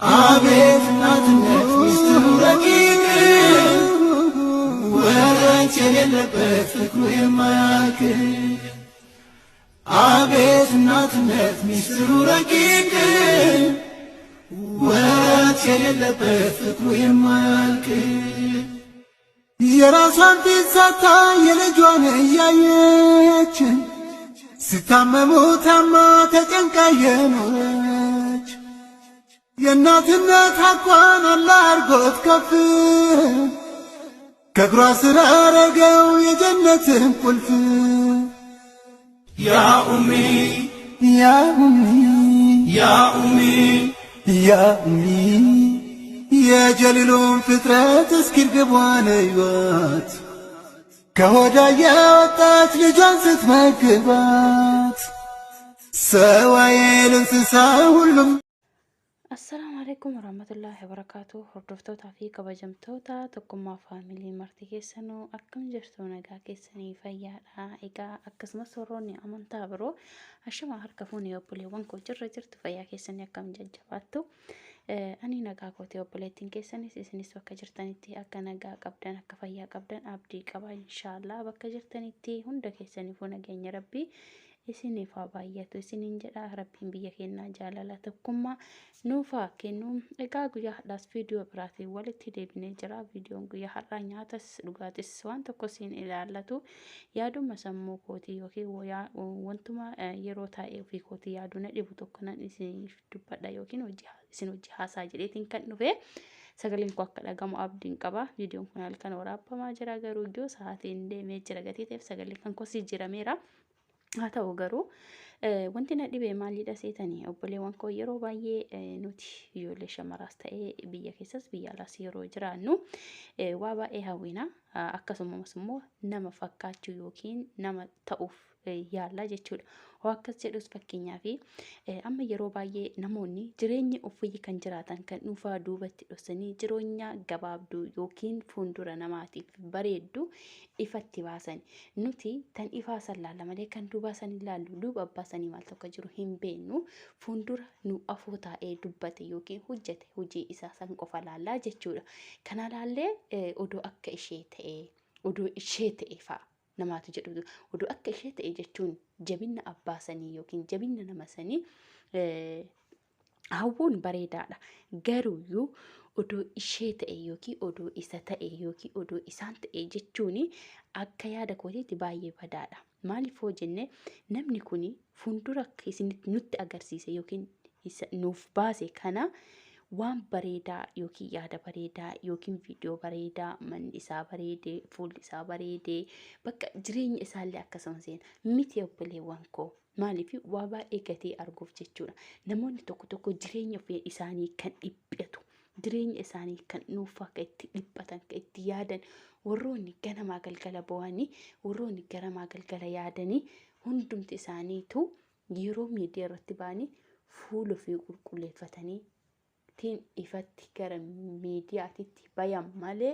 አቤት እናትነት ሚስጥሩ ረቂቅ ወረት የሌለበት ፍቅሩ የማያልቅ። አቤት እናትነት ሚስጥሩ ረቂቅ ወረት የሌለበት ፍቅሩ የማያልቅ። የራሷን ፊት ሳታ የልጇን እያየች ስታመሙ ታማ ተጨንቃ የኖረች የእናትነት ሐቋን አላህ አርጎት ከፍ ከእግሯ ስር አረገው የጀነትን ቁልፍ። ያ ኡሚ ያ ኡሚ ያ ኡሚ ያ ኡሚ የጀሊሉን ፍጥረት እስኪ እርግቧን እዩዋት ከሆዳ ያወጣች ልጇን ስትመግባት ሰዋዬል እንስሳ ሁሉም። Assalaamu alaikum warahmatullahi wabarakatuh. Hordoftootaa fi kabajamtoota Tokkummaa Faamilii marti keessanuu akkam jirtu? Nagaa keessanii fayyaadha. Egaa akkasumas warroonni amantaa biroo ashamaa harka fuunee obboleewwan koo, jirra jirtu, fayyaa keessanii akkam jajjabaattu? Ani nagaa kooti, obboleettiin keessanis isinis bakka jirtanitti akka nagaa qabdan, akka fayyaa qabdan abdii qaba. Inshaallah bakka jirtanitti hunda keessaniifuu nageenya rabbii isiniif haa baay'atu isiniin jedha. Rabbiin biyya keenyaa jaalala tokkummaa nuuf haa kennu. Egaa guyyaa har'aas viidiyoo biraatiin walitti deebinee jira. Viidiyoon guyyaa har'aa nyaatas dhugaatis waan tokko siin ilaallatu, yaaduma sammuu kootii yookiin wantuma yeroo taa'ee ofii kootii yaaduu na dhibu tokko nan isiniif dubbadha yookiin isin hojii haasaa jedheetiin kan dhufe. Sagaleen koo akka dhagamu abdiin qaba. Viidiyoon kun halkan waraabamaa jira, garuu iyyuu sa'aatiin deemee jira gatii ta'eef sagaleen kan koo jijjiirameera. Haa ta'u garuu wanti na dhibe maalidha seetanii, obboleewwan koo? Yeroo baay'ee nuti ijoollee shamaraas ta'ee biyya keessas biyya alaas yeroo jiraannu waa baay'ee hawwina. Akkasumas immoo nama fakkaachuu yookiin nama ta'uuf yaalla jechuudha. Hoo akkas jedhus, fakkeenyaaf amma yeroo baay'ee namoonni jireenya ofii kan jiraatan kan dhuunfaa duubatti dhoksanii jireenya gabaabduu yookiin fuuldura namaatiif bareeddu ifatti baasan. Nuti tan ifaa san laalla malee kan duubaa san hin laallu. Duuba abbaa sanii maaltu akka jiru hin beeknu. Fuuldura nu afoo taa'ee dubbate yookiin hojjete hojii isaa san qofa laallaa jechuudha. Kana laallee odoo akka ishee ta'e, odoo ishee ta'e fa'a namaatu jedhu. Odoo akka ishee ta'e jechuun jabina abbaa sanii yookiin jabina nama sanii hawwuun bareedaadha. Garuuyyuu odoo ishee ta'e yookiin odoo isa ta'e yookiin odoo isaan ta'e jechuun akka yaada kootiitti baay'ee badaadha. Maaliif hoo jenne, namni kun fuuldura isin nutti agarsiise yookiin nuuf baase kana waan bareedaa yookiin yaada bareedaa yookiin viidiyoo bareedaa, manni isaa bareedee, fuulli isaa bareedee, bakka jireenya isaallee akkasuma seena miti, obboleewwan koo. Maaliif? Waa baay'ee gatii arguuf jechuudha. Namoonni tokko tokko jireenya ofii isaanii kan dhiphatu, jireenya isaanii kan dhuunfaa kan itti dhiphatan, kan itti yaadan, warroonni ganamaa galgala bo'anii, warroonni ganamaa galgala yaadanii hundumti isaaniitu yeroo miidiyaa irratti ba'anii fuula ofii qulqulleeffatanii tiin ifatti gara miidiyaatitti bayan malee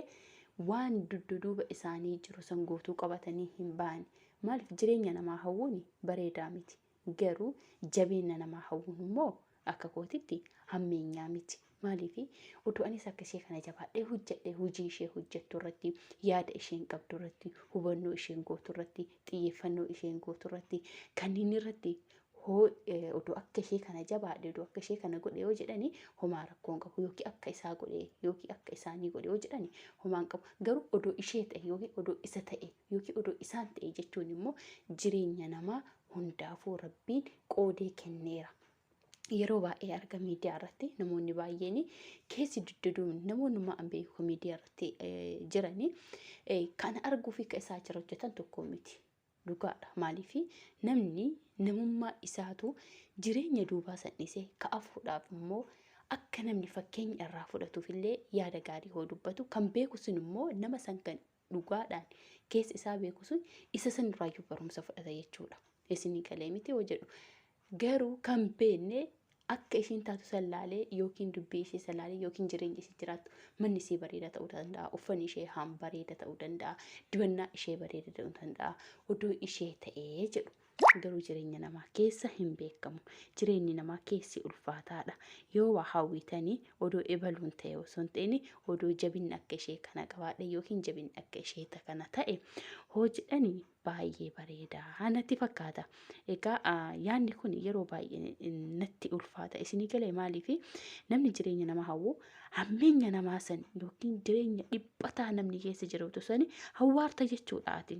waan dudduuba isaanii jiru san guutuu qabatanii hin ba'an. Maaliif? Jireenya namaa hawwuun bareedaa miti. Garuu jabeenya namaa hawwuun immoo akka kootitti hammeenyaa miti. Maaliif? Odoo anis akka ishee kana jabaadhee hojjedhe, hojii ishee hojjettu irratti, yaada isheen qabdu irratti, hubannoo isheen gootu irratti, xiyyeeffannoo isheen gootu irratti, kanneen irratti hoo odoo akka ishee kana jabaadhe, odoo akka ishee kana godhe yoo jedhani homaa rakkoon qabu, yookiin akka isaa godhe yookiin akka isaanii godhe yoo jedhani homaan qabu. Garuu odoo ishee ta'e yookiin odoo isa ta'e yookiin odoo isaan ta'e jechuun immoo jireenya namaa hundaafuu rabbiin qoodee kenneera. Yeroo baay'ee arga miidiyaa irratti namoonni baay'een keessi dudduduun namoonni maan beeku miidiyaa irratti jiranii kan arguu fi kan isaa jira hojjetan tokko miti. Dhugaadha. Maaliif? Namni namummaa isaatu jireenya duubaa san dhiisee ka'afuudhaaf immoo akka namni fakkeenya irraa fudhatuuf illee yaada gaarii hoo dubbatu, kan beeku sun immoo nama san kan dhugaadhaan keessa isaa beeku sun isa san irraayyuu barumsa fudhata jechuudha. Isinii galee miti hoo jedhu? Garuu kan beekne akka ishiin taatu san laalee yookiin dubbii ishee san laalee yookiin jireenya ishee jiraattu, manni ishee bareeda ta'uu danda'a, uffanni ishee haan bareeda ta'uu danda'a, dibannaa ishee bareeda ta'uu danda'a, odoo ishee ta'ee jedhu. Garuu jireenya namaa keessa hin beekamu. Jireenyi namaa keessi ulfaataadha. Yoo waa hawwitanii odoo ebaluun ta'e osoo hin ta'in odoo jabinni akka ishee kana qabaadhe yookiin jabinni akka ishee kana ta'e hoo jedhanii baay'ee bareeda natti fakkaata. Egaa yaadni kun yeroo baay'ee natti ulfaata. Isinii galee maaliif namni jireenya nama hawwu hammeenya namaa san yookiin jireenya dhiphataa namni keessa jirutu sani hawwaarta jechuudhaati.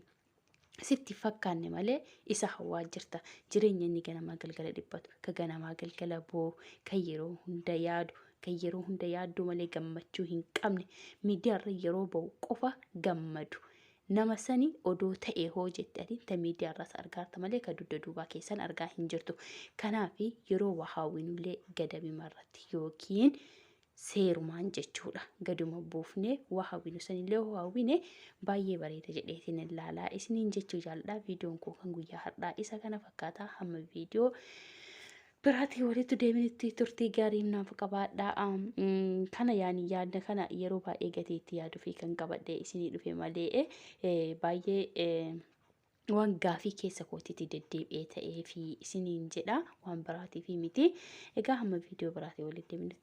Sitti fakkaanne malee isa hawwaa jirta. Jireenya inni ganamaa galgala dhiphatu, ka ganamaa galgala boo'u, kan yeroo hunda yaadu, kan yeroo hunda yaaddoo malee gammachuu hin qabne, miidiyaarra yeroo ba'u qofa gammadu. Nama sani odoo ta'e hoo jette ati ta miidiyaarras argaarta malee ka dugda duubaa keessan argaa hin jirtu. Kanaaf yeroo waa hawwinullee gadabima irratti yookiin seerumaan jechuudha. Gaduma buufnee waa hawwinu sanillee hoo hawwine baay'ee bareeda jedheetiin ilaalaa isiniin jechuu jaalladha. Viidiyoon koo kan guyyaa har'aa isa kana fakkaata. Hamma viidiyoo biraatii walitti deeminitti turtii gaarii naaf qabaadha. Kana yaani yaadna kana yeroo baay'ee gateetti yaaduu fi kan qabadhe isinii dhufe malee baay'ee waan gaafii keessa kootiitti deddeebi'ee ta'ee fi isiniin jedha waan biraatii fi miti. Egaa hamma viidiyoo biraatii walitti deeminitti.